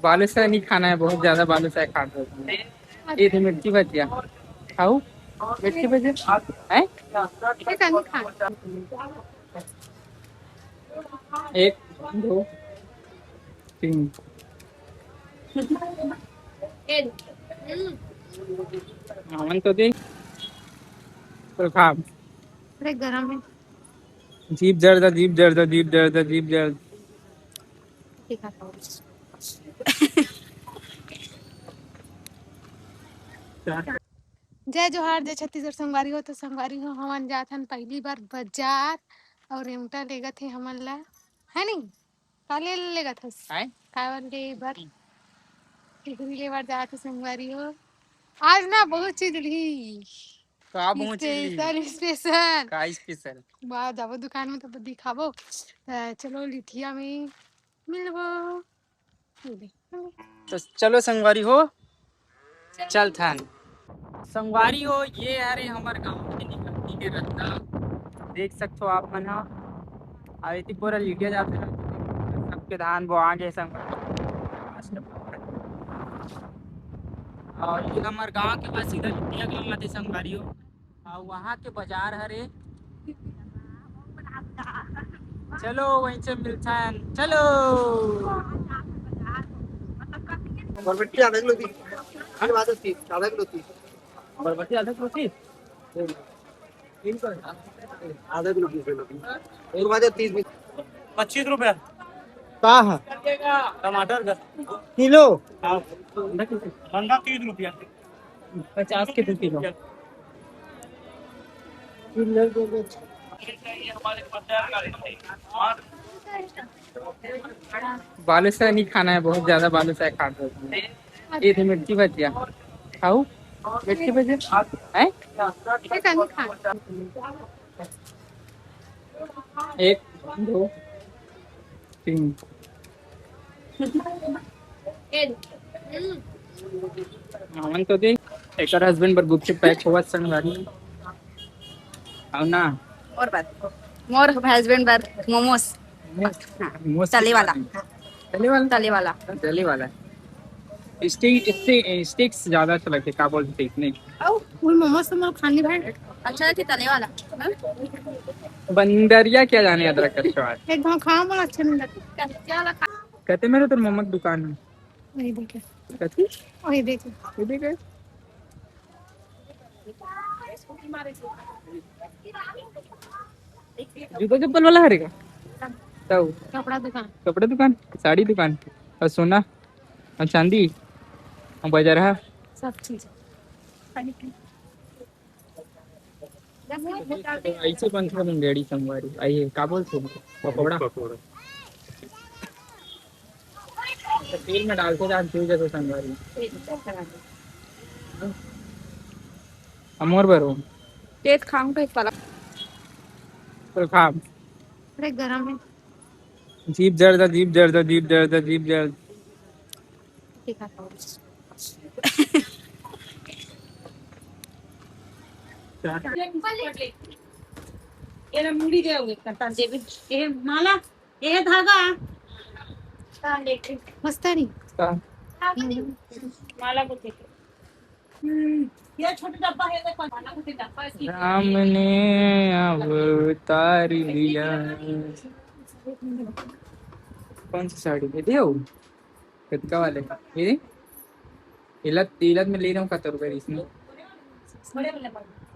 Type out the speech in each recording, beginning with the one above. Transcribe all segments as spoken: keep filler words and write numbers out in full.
बालूशाही नहीं खाना है, बहुत ज्यादा बालूशाही खा गए। ये तो मिर्ची भजिया खाऊ, मिर्ची भजिया है। ये कहीं खा। एक, दो, तीन। ये दे। हम्म, हमन तो दे। तो खा। थोड़े गरम है। जीभ जरदा, जीभ जरदा, जीभ जरदा, जीभ जरदा। ठीक है। जय जोहार, जय छत्तीसगढ़ संगवारी हो। तो संगवारी हो, हमन जाथन पहली बार बाजार और रेमटा लेगत हे हमन ला, है नहीं? का ले लेगत हस? काय? काय बर ले बर? टिकरी ले बर जात हे संगवारी हो। आज ना बहुत चीज ली। का बहुत चीज ली? Special, special. का स्पेशल? वाह, जाबो दुकान में तो दिखाबो। त चलो लिठिया में मिलबो। ये दे। तो चलो संगवारी हो, चलथन। संगवारी हो, ये हरे हमर गांव के निकलती के रस्ता, देख सकथो आप मन ह। अउ एती पूरा लिटिया जाथे ना, सबके धान बोआ गे संगवारी। और ये हमर गांव के पास सीधा लिटिया गांव आथे संगवारी हो। अउ वहाँ के बाजार हरे। चलो वहीं से मिलथन, चलो। बरबट्टी आधा किलो दी। आधा किलो दी। आधा किलो दी। बरबट्टी आधा किलो दी। आधा किलो दी। और वाजा तीस में। पच्चीस रुपया। का है? टमाटर का। किलो। हाँ। बंधा तीस रुपया। पचास के दो किलो। बालूशाही नहीं खाना है, बहुत ज्यादा बालूशाही खा गए। ये तो मिर्ची भजिया खाऊ, मिर्ची भजिया है। ये कहीं खा। एक, दो, तीन। ये दे। हम्म, हमन तो दे एकर हस्बैंड बर गुपचुप पैक होवत संगवारी। अउ ना मोर बर, मोर हस्बैंड बर मोमोज। मोमोज तले वाला। तले वाला। तले वाला। तले वाला। स्टिक, स्टिक, स्टिक्स ज्यादा अच्छा लगथे, का बोलथे स्टिक्स नहीं। वो मोमोज तो मोर खानी भाई। अच्छा है कि तले वाला। बंदरिया क्या जाने अदरक का स्वाद। एक घाव खाओ, मोला अच्छा नहीं लगता। कहते मेरे तो मोमोज दुकान है। वही देखे, कहती वही देखे। ये देखे। जूता चप्पल वाला हरे का? तब कपड़ा दुकान। कपड़ा दुकान, साड़ी दुकान, और सोना, और चांदी, और बाजार है। सब चीज। ऐसे बनथे मुंगेड़ी संगवारी। आइए, का बोलथे? पकौड़ा। तो तेल में डालते डालते हुए जैसे संगवारी। अमोर बरो। तेत खाऊं तो एक पलक। तो खा। अरे गरम है। जीभ जरदा, जीभ जरदा, जीभ जरदा, जीभ जरदा। ठीक है। ये मुड़ी गए होंगे, करता जेबी। ये माला, ये धागा। मस्तानी। माला को देखे। ये छोटा डब्बा है, देखो, माला को डब्बा है। राम ने अवतार लिया। कौन सी साड़ी दे दे हो? कतका वाले? ये इलत, इलत में ले रहा हूँ, कत्ता रुपए इसमें।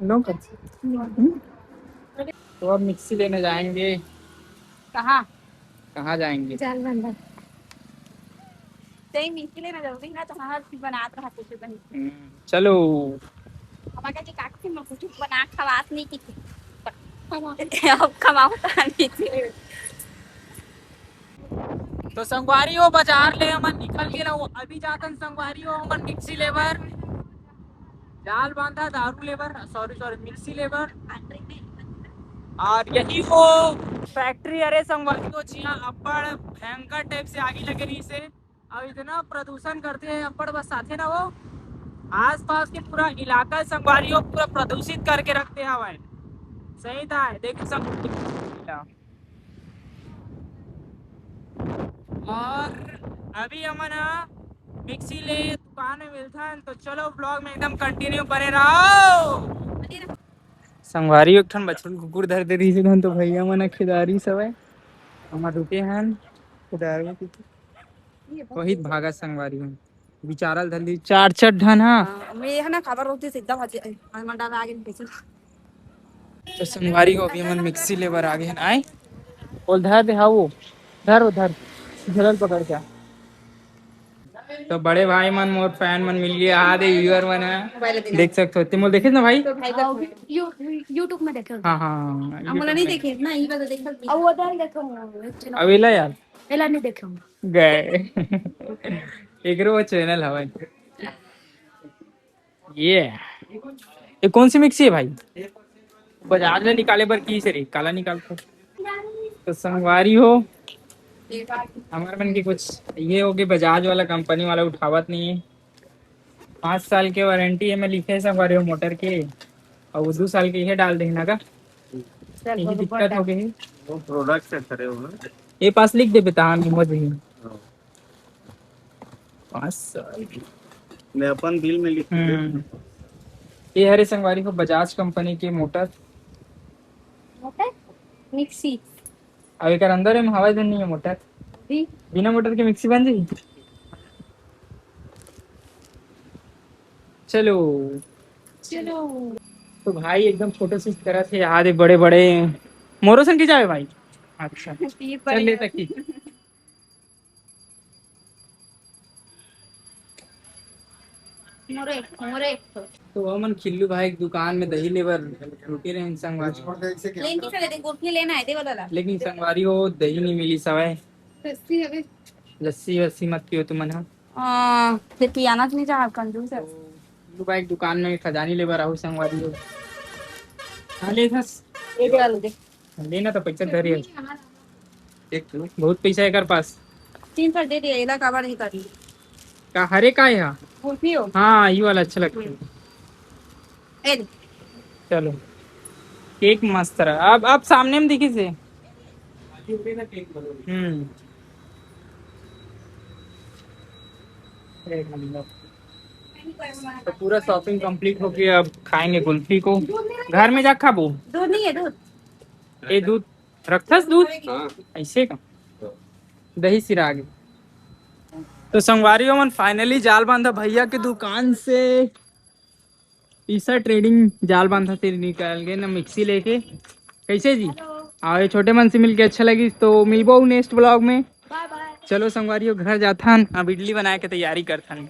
नो कर। तो अब मिक्सी लेने जाएंगे। कहाँ? कहाँ जाएंगे? जाल बंदा। तेई मिक्सी लेना जरूरी ना, तो हर चीज बनात रहा कुछ बनी। हम्म, चलो। हमारे के काकी में कुछ बना खवास नहीं की थी। अब खवाओ कहानी थी। तो संगवारी हो, बाजार ले हमन निकल गे ना, अभी जातन संगवारी हो हमन मिक्सी लेबर, जाल बांधा, दारू लेबर, सॉरी सॉरी, मिक्सी लेबर। और यही वो फैक्ट्री, अरे संगवारी हो, जिहाँ अब्बड़ भयंकर टाइप से आगी लगे रही से, और इतना प्रदूषण करते हैं अब्बड़, बस साथे ना वो आसपास के पूरा इलाका संगवारी हो पूरा प्रदूषित करके रखते हैं हवाई। सही था, देख सब। और अभी हमन ह मिक्सी ले दुकान में मिलथन, तो चलो vlog में एकदम continue बने रहो। संगवारी एक ठन बछरू कुकुर धर दे रहिस हन, तो भैया मन ह खेदारी सवय हमर रुके हन खेदारी। वही भागा संगवारी हन, बिचारल धर ली चार चार ठन हा। हाँ, मैं यह ना खबर होती सीधा भाजी, हनुमान डाल आगे पीछे। तो संगवारी हो, अभी हमन मिक्सी लेबर आ गए हैं। आए, बोल धर दे, हाँ वो धर, वो धर, झोला ल पकड़ के। तो बड़े भाई मन, मोर फैन मन मिल गए। आ दे व्यूअर मन है, मोबाइल दे। देख सकते हो, ते मोल देखे ना भाई। तो भाई का यू- YouTube में देखे। हाँ हाँ, हम बोला नहीं देखे ना, ये वाला देखा। अब वो उधर देखो, चलो। अब एला यार, एला नहीं देखे। गए। एकरो वो चैनल हवे। ये, ये कौन सी मिक्सी है भाई? बजाज ले निकाले बर की से रे, काला निकाल के। तो संगवारी हो, हमारे मन की कुछ ये हो गए, बजाज वाला, कंपनी वाला उठावत नहीं है। पाँच साल के वारंटी है, मैं लिखे संगवारी हो मोटर के, और वो दो साल के ये डाल देना का, यही दिक्कत हो गई है। वो प्रोडक्ट से खड़े हो ना। ये पास लिख दे बेटा, हाँ, हो जाएगी। हाँ। पाँच साल। मैं अपन बिल में लिख दूँ। हम्म। ये हरे संगवारी हो बजाज कंपनी के मोटर। मोटर? मिक्सी। अब एकर अंदर में हवा धन नहीं है मोटर। जी। बिना मोटर के मिक्सी बन जाई? चलो। चलो। तो भाई एकदम फोटो शूट करा थे, यहाँ दे बड़े बड़े। मोरो संग की जावे भाई? अच्छा। ये चल ले बड़े। तक की। मोरे, मोरे। तो हमन खिल्लू भाई के दुकान में दही लेबर रुके रहे संगवारी। लेकिन चले दे, गुल्फी लेना है, दे वाला ला। लेकिन संगवारी हो, दही नहीं मिली सवाए। लस्सी हवे। लस्सी वस्सी मत पियो तुमन हा। हाँ, फिर पियाना तो नहीं चाह, कंजूस है। तो खिल्लू भाई के दुकान में खजानी लेबर आहू संगवारी हो। हाँ, ले बस। ये दे वाला दे। लेना तो पैसा धरे है। एक किलो। बहुत पैसा है एकर पास। तीन सौ दे दिया, एला काबर नहीं करी? का हरे का है? कुल्फी हो। हाँ, ये वाला अच्छा लगता है। ए दे। चलो, केक मस्त रहा। अब, अब सामने में दिखी से। हम्म। एक नंबर। तो पूरा शॉपिंग कंप्लीट हो गया, अब खाएंगे कुल्फी को। घर में जा खाबो। दूध नहीं है, दूध। ए, दूध रखथस दूध? हाँ। ऐसे का? दही सिरा आगे। तो संगवारी मन, फाइनली जाल बांधा भैया के दुकान से ईसा ट्रेडिंग जाल बांधा से निकल गए ना मिक्सी लेके। कैसे जी? हेलो। आओ, ये छोटे मन से मिलके अच्छा लगी, तो मिलबो नेक्स्ट ब्लॉग में। बाय बाय। चलो संगवारी हो, घर जाथन, अब इडली बनाए के तैयारी करथन।